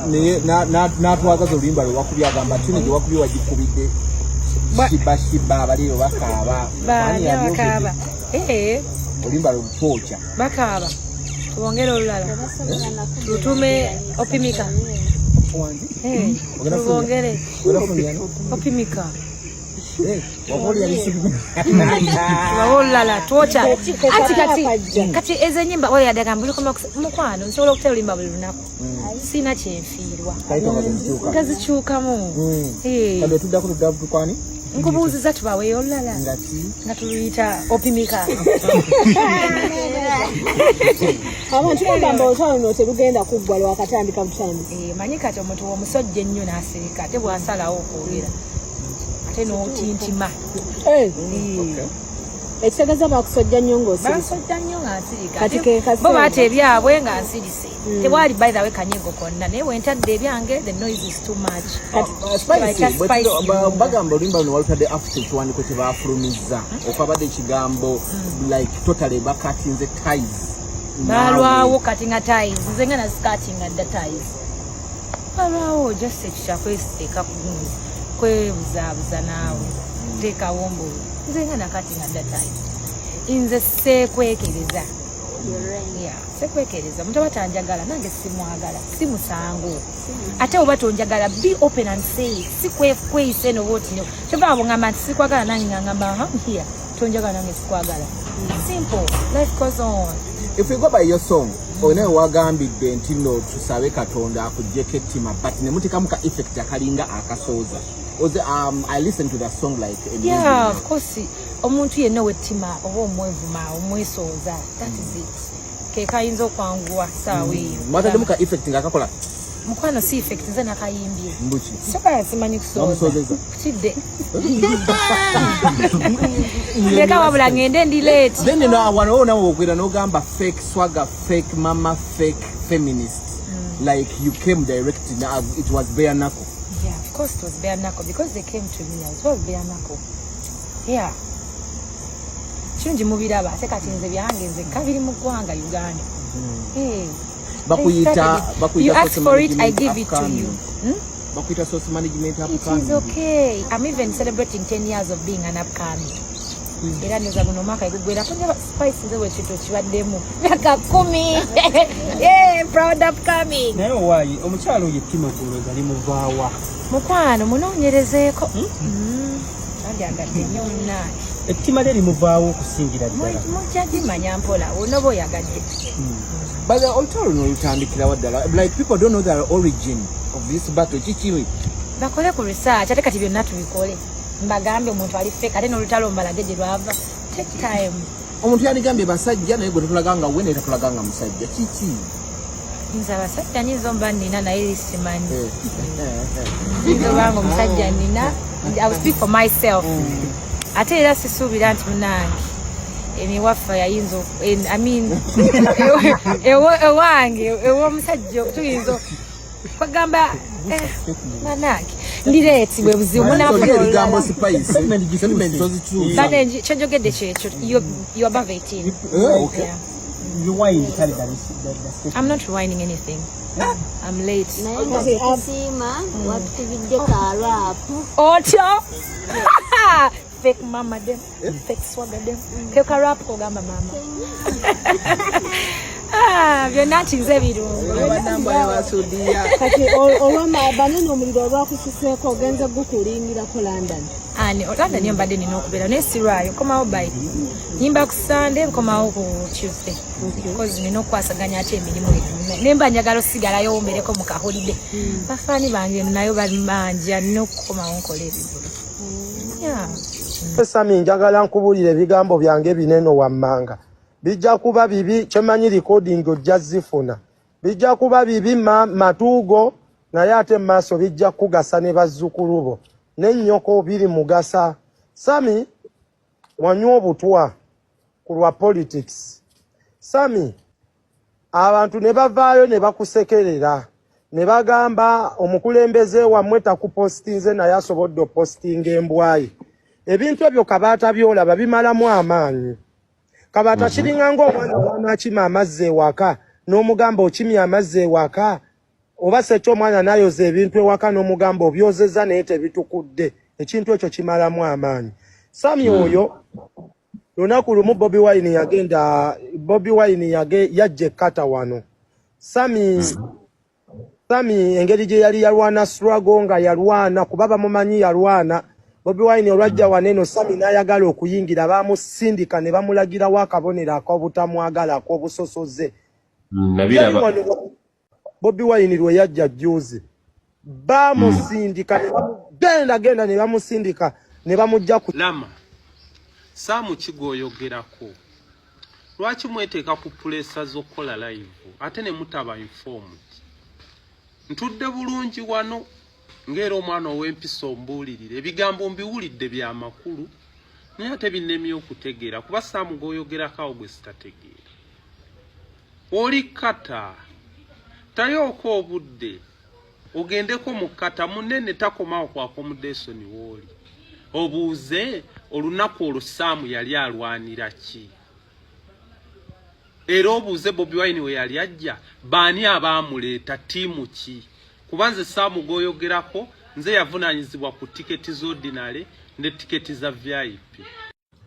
Naye n'atwagaza oluyimba lwe wakubye, agamba tune gye wakubye wagikubidde Sheebah. Sheebah abaliyo bakaaba. Baani abakaaba? Eh. Oluyimba lwe lutwokya. Bakaaba, tubongere olulala, tutume opimika. Wangi. Eh, Ogenda tubongere Ogenda kufulumya no? Opimika. Eh, wakuwulira Tubawe olulala twokya. Anti kati kati ezo enyimba oyo yadagamba bulikoma mukwano, nsobola okutera oluyimba buli lunaku, sina kyenfiirwa. Kayito nga zezikyuka. Nga zikyukamu. Eh. Kati tuddako tudda tukwani. Nkubuuziza, tubaweeyo olulala. Nga ki? Nga tuluyita opimika. Abantu bagamba olutalo luno terugenda kuggwa, lwakatandika butandisi. Eh, manyi kati omuntu omusojja ennyo n'asirika, ate bw'asalawo okwogera ate n'otintima. Eh, ekitegeeza bakusojja nnyo ng'osirika. Bansojja nnyo nga nsirika. Kati ke kaseera. Bo baata ebyabwe nga nsirise, tewali by the way kanyego konna, naye wentadde ebyange the noise is too much. Spice, Like a spice. Bagamba oluyimba luno walutadde after ekiwandiiko kye baafulumizza okwabadde ekigambo like totally bakatinze ties. Balwawo kati nga ties, nze nga nazikatinga dda ties, balwawo just ekyo kyakwesiteeka kugunzi kwebuzaabuza naawe teekawo mbu nze nga nakatinga dda ties. Nze seekwekereza. Yeah, sekwekereza. Omuntu aba tanjagala, nange simwagala, si musango. Ate oba tonjagala, be open and say it. Si kweyisa eno bwoti no kyova abo ngamba nti sikwagala, nange nga ngamba, "Aha, here tonjagala, nange sikwagala." Simple, life goes on. If we go by your song, olina wewagambidde nti no tusabe Katonda akugyeko ettima, but ne muteekamu ka effect akalinga akasooza. I listen to the song like a Yeah, movie. of course, omuntu yenna owettima oba omwevuma, omwesooza, that is it, ke kayinza okwanguwa saawa eyo. Mwataddemu ka effect nga kakola. Mukwano, si effect, nze nakayimbye. Mbuki? Soka simanyi kusooza. Wamusoozeza? Kutidde leka, wabula ngende ndi late. Then no, wano nawe okwera n'ogamba fake swagger, fake mama, fake feminist, like you came direct now, it was bare knuckle. Yeah, of course it was bare knuckle because they came to me as well, bare knuckle. Yeah. Kirungi mubiraba, ate kati nze byange nze kabiri mu ggwanga Uganda. Hey. Bakuyita You ask source for it, I management give it to you. upcoming. Bakuyita source management It is upcoming. okay. I'm even celebrating 10 years of being an upcoming. Era ndoza guno omwaka egugwerako njaba Spice nze bwekintu kibaddemu myaka 10. Yeah, proud upcoming. Naye owaayi omukyalo oyo ettima goloza limuvaawa? Mukwano, munoonyerezeeko. Andyagadde nnyo munnange. Ettima lye limuvaawo okusingira ddala? Mujja gimanya mpola onoba oyagadde. But the olutalo luno lutandikirawa ddala? Like people don't know the origin of this battle. Kiki? Bakole ku research, ate kati byonna tubikole, mbagambe omuntu ali fake, ate n'olutalo mbalage gye lwava. Take time. Omuntu yandigambye basajja, naye gwe tetulaga nga we, naye tatulaga nga musajja. Kiki? Nze abasajja nyinza omuba nina, naye simanyi. Eh. Nyinza obanga omusajja nina. I will speak for myself. Ate era sisuubira nti munange emiwaffe yayinza I mean, ewange ew'omusajja tuyinza kwagamba, banange ndi late, bwe buzibu Oli ebigambo munafuna. Spice. Statement tozikyusa. Bane, kyenjogedde kyekyo. You're above 18. Eh, okay. Yeah. Rewind kale the statement. I'm not rewinding anything. I'm late. Naye nga tukusiima, watukubidde ka rap. Otyo fake mama dem, fake swagger dem, keka rap kogamba mama. Ah, byonna nti nze birungo. Abanambala basudiya. Kati olwama banene omuliro olwakususeeko, ogenze gukulingirako London? Ani London yo mbadde nina okubeera, naye sirwayo, nkomawo by nyimba ku Sunday, nkomawo ku Tuesday because nina okukwasaganya ate emirimu egyo, nemba njagala osigalayo mbereko mu kaholiday. Bafaani bange nayo bambanja, nina okukomawo nkola ebivulu. Yeah. Sami, njagala nkubulira ebigambo byange binene wammanga bijja kuba bibi. Kyemanyi recording ojja zifuna, bijja kuba bibi matuugo, naye ate mu maaso bijja kugasa ne bazzukulu bo n'ennyoko biri mugasa. Sami, wanywa obutwa ku lwa politics. Sami, abantu ne bavaayo ne bakusekerera ne bagamba omukulembeze wammwe takupostinze, naye asobodde opostinga embwayi. Ebintu ebyo Kabaata byolaba bimalamu amaanyi. Kabaata, kiringa ng'omwana wanaakima amazzi ewaka n'omugamba okimya amazzi ewaka. Oba sekyo omwana nayoza ebintu ewaka n'omugamba obyozeza naye tebitukudde, ekintu ekyo kimalamu amaanyi. Sami oyo lunaku lumu Bobi Wine yagenda, Bobi Wine yage, yajja ekkata wano. Sami Sami engeri gye yali yalwana struggle nga yalwana kuba bamumanyi yalwana Bobi Wine olwajja wano eno Sami n'ayagala okuyingira bamusindika ne bamulagirawo akabonero ak'obutamwagala ak'obusosoze. Yali Nabiraba. wano Bobi Wine lwe yajja jjuuzi bamusindika ne genda genda ne bamusindika ne bamujja ku Lama, Saamu ki gw'oyogerako? Lwaki mweteeka ku puleesa z'okukola live ate ne mutaba informed? Ntudde bulungi wano ng'era omwana ow'empisa ombuulirira. Ebigambo mbiwulidde bya makulu naye ate binnemye okutegeera kuba Saamu gw'oyogerako awo gwe sitategeera. Oli kata tayooko obudde ogendeko mu kata munene takomawo ku accommodation wooli obuuze olunaku olwo Saamu yali alwanira ki era obuuze Bobi Wine we yali ajja baani abaamuleeta ttiimu ki kuba nze Saamu gw'oyogerako nze yavunaanyizibwa ku tiketi z'ordinary ne tiketi za VIP.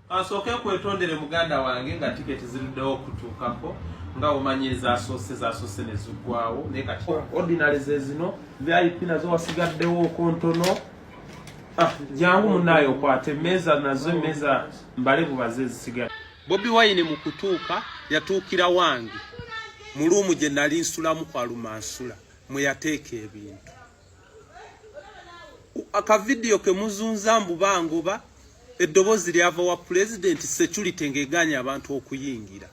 Kansooke nkwetondere muganda wange nga tiketi ziruddewo okutuukako nga omanyi ezasoose zasoose ne ziggwawo naye kati ordinary ze zino VIP nazo wasigaddewo okontono. Jangu munaaye okwate emmeeza nazo emmeeza mbale bubaze ezisigadde. Bobi Wine mu kutuuka yatuukira wange mu luumu gye nali nsulamu kwa Lumansula mwe yateeka ebintu. Akavidiyo ke muzunza mbu bangoba eddoboozi lyava wa pulezidenti security ng'egaanye abantu okuyingira.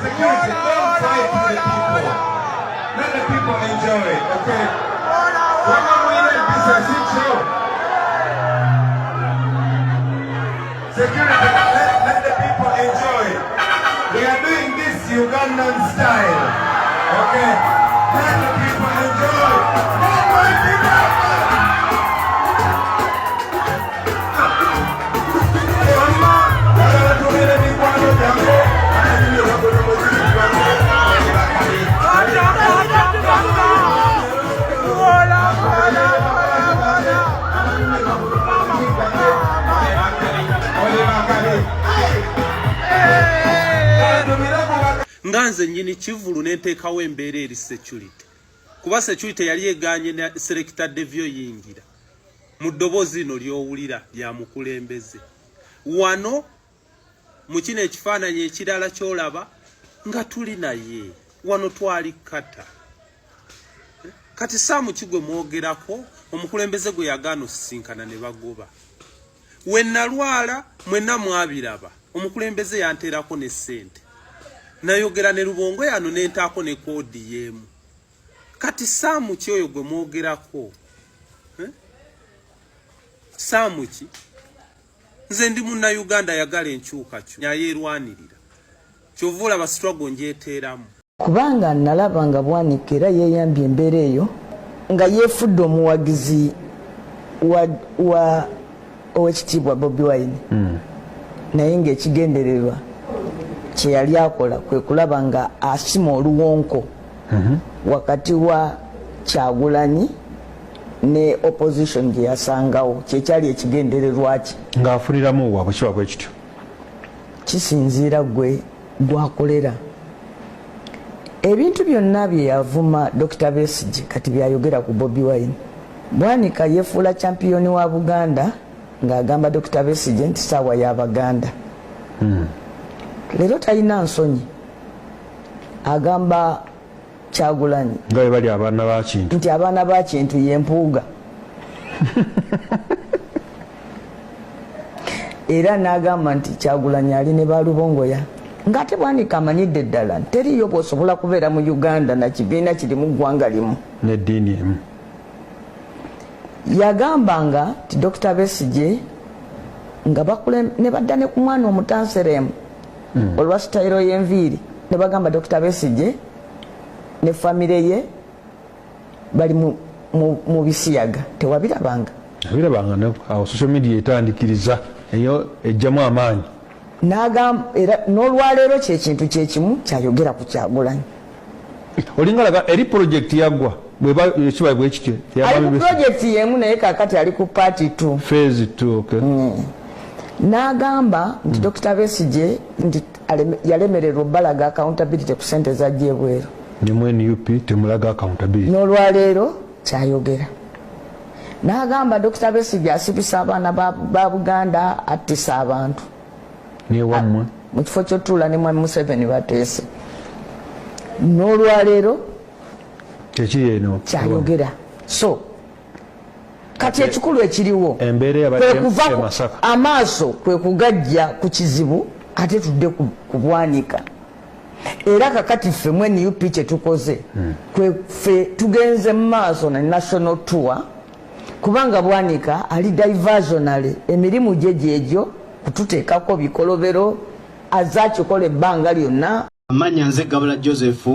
Security, don't fight the people. Let the people enjoy, okay? Security, let the people enjoy. We are doing this Ugandan style, okay? Let the people enjoy. Let my people! Nga nze nnyini kivvulu ne nteekawo embeera eri security kuba security yali egaanye ne selector Devio yingira mu ddoboozi lino ly'owulira lya mukulembeze wano mu kino ekifaananyi ekirala ky'olaba nga tuli naye wano twali kata kati Saamu ki gwe mwogerako omukulembeze gwe yagaana osisinkana ne bagoba we nalwala mwenna mwabiraba omukulembeze yanteerako ne ssente nayogera ne Lubongo yano ne ntaako ne koodi y'emu kati Saamu ki oyo gwe mwogerako Saamu ki nze ndi munnayuganda ayagala enkyukakyu ayeerwanirira kyova olaba struggle njeteeramu. Kubanga nalaba nga Bwanika era yeeyambye embeera eyo nga yeefudde omuwagizi wa, wa Owekitiibwa Bobi Wine naye ng'ekigendererwa kye yali akola kwe kulaba nga asima oluwonko wakati wa Kyagulanyi ne opposition gye yasangawo, kye kyali ekigendererwa kye. Ng'afuniramu wa bwe kiba bwe kityo? Kisinziira gwe gwakolera. Ebintu byonna bye yavuma Dokita Besigye kati byayogera ku Bobi Wine. Bwanika yefuula champiyoni wa Buganda ng'agamba Dokita Besigye nti saawa ya Baganda. Leero talina nsonyi agamba Kyagulanyi nga bwe bali abaana ba Kintu nti abaana ba Kintu ye Mpuuga era n'agamba nti Kyagulanyi ali ne ba Lubongoya ng'ate Bwanika amanyidde ddala teriiyo bw'osobola kubeera mu Uganda na kibiina kirimu ggwanga limu n'eddiini emu. Yagambanga nti Dokita Besigye nga bakule ne badda ne ku mwana omutansereemu olwa sitayiro y'enviiri ne bagamba Dokita Besigye ne famire ye bali mu bisiyaga. Tewabirabanga? Nabirabanga awo social media etandikiriza eyo ejjamu amaanyi. N'agamba era n'olwaleero kyekintu kyekimu kyayogera ku Kyagulanyi. Olinga laga eri project yaggwa bweba ekiba bwe kityo. Ali ku project yemu naye kakati ali ku part 2. Phase 2, okay. N'agamba nti Dr. Besigye nti yalemererwa obbalaga accountability ku sente zajja ebweru. Ne mu NUP temulaga accountability. N'olwaleero kyayogera. N'agamba Dr. Besigye asibisa abaana ba Buganda, attisa abantu. Newammwe. Mu kifo ky'otuula ne Mwami Museveni bateese. N'olwaleero kyekiri eno kyayogera. So kati ekikulu ekiriwo embeera kwe kuva amaaso kwe kugajja ku kizibu ate tudde ku Bwanika. Era kakati ffe mu NUP kye tukoze kwe ffe tugenze mu maaso na national tour, kubanga Bwanika ali diversionary, emirimu gye gyegyo kututeekako bikolobero, azze akikola ebbanga lyonna. Amannya nze Gabula Joseph,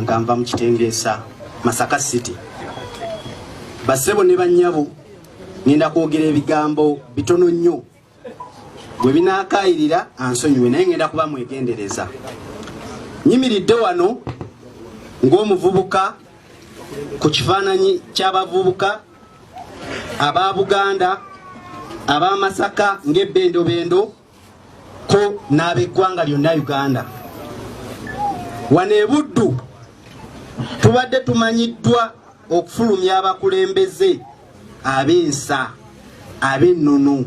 nga nva mu Kitengeesa, Masaka City. Bassebo ne bannyabo, ngenda kwogera ebigambo bitono nnyo, bwe binaakaayirira ansonyiwe, naye ngenda kuba mwegendereza. Nyimiridde wano ng'omuvubuka ku kifaananyi ky'abavubuka aba Buganda, aba Masaka ng'ebbendobendo ko n'ab'eggwanga lyonna Uganda. Wano e Buddu tubadde tumanyiddwa okufulumya abakulembeze ab'ensa, ab'ennono,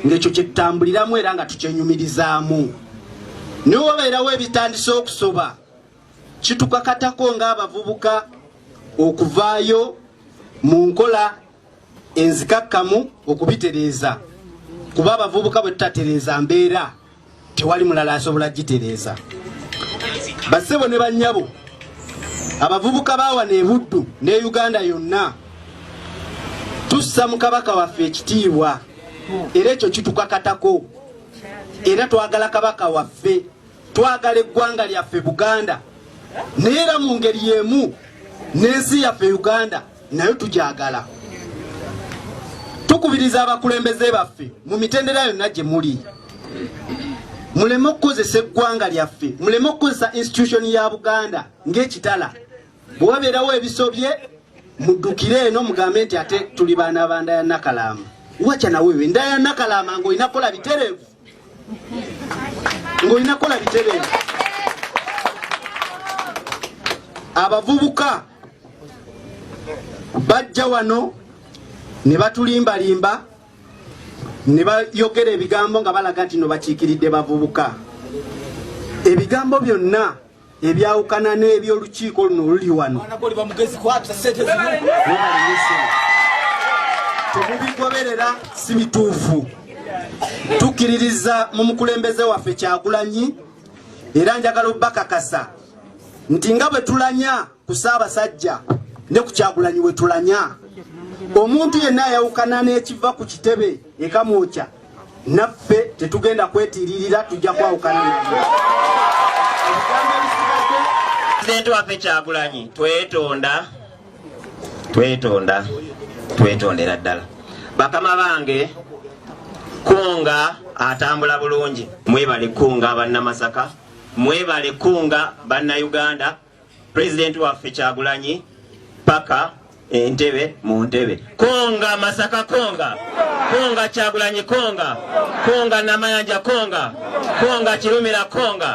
ng'ekyo kye tutambuliramu era nga tukyenyumirizaamu. Naye wabeerawo ebitandise okusoba, kitukakatako ng'abavubuka okuvaayo mu nkola enzikakkamu okubitereeza, kuba abavubuka bwe tutatereeza mbeera tewali mulala asobola gitereeza. Bassebo ne bannyabo, abavubuka ba wano e Buddu ne Uganda yonna tussa mu Kabaka waffe ekitiibwa, era ekyo kitukakatako, era twagala Kabaka waffe, twagala eggwanga lyaffe Buganda, naye era mu ngeri y'emu n'ensi yaffe Uganda nayo tugyagala. Tukubiriza abakulembeze baffe mu mitendera yonna gye muli, muleme okukozesa eggwanga lyaffe, muleme okukozesa institution ya Buganda ng'ekitala. Bwe wabeerawo ebisobye muddukire eno mugambe nti ate tuli baana ba nda ya Nakalaama. Wacha nawewe nda ya Nakalaama ng'olina kukola bitereevu, ng'olina kukola bitereevu. Abavubuka bajja wano ne batulimbalimba ne bayogera ebigambo nga balaga nti no bakiikiridde bavubuka. Ebigambo byonna ebyawukana n'eby'olukiiko luno oluli wano temubigoberera, si bituufu. Tukkiririza mu mukulembeze waffe Kyagulanyi, era njagala obbakakasa nti nga bwe tulanya ku Ssaabasajja ne ku Kyagulanyi we tulanya. Omuntu yenna ayawukana n'ekiva ku kitebe ekamwokya, naffe tetugenda kwetiiririra, tujja kwawukana naye. Pulezidenti waffe Kyagulanyi, twetonda, twetonda, twetondera ddala. Bakama bange, kunga atambula bulungi. Mwebale kunga Bannamasaka, mwebale kunga Bannayuganda. Pulezidenti waffe Kyagulanyi paka entebe mu ntebe. Konga Masaka, konga, konga Kyagulanyi, konga, konga Namayanja, konga, konga Kirumira, konga.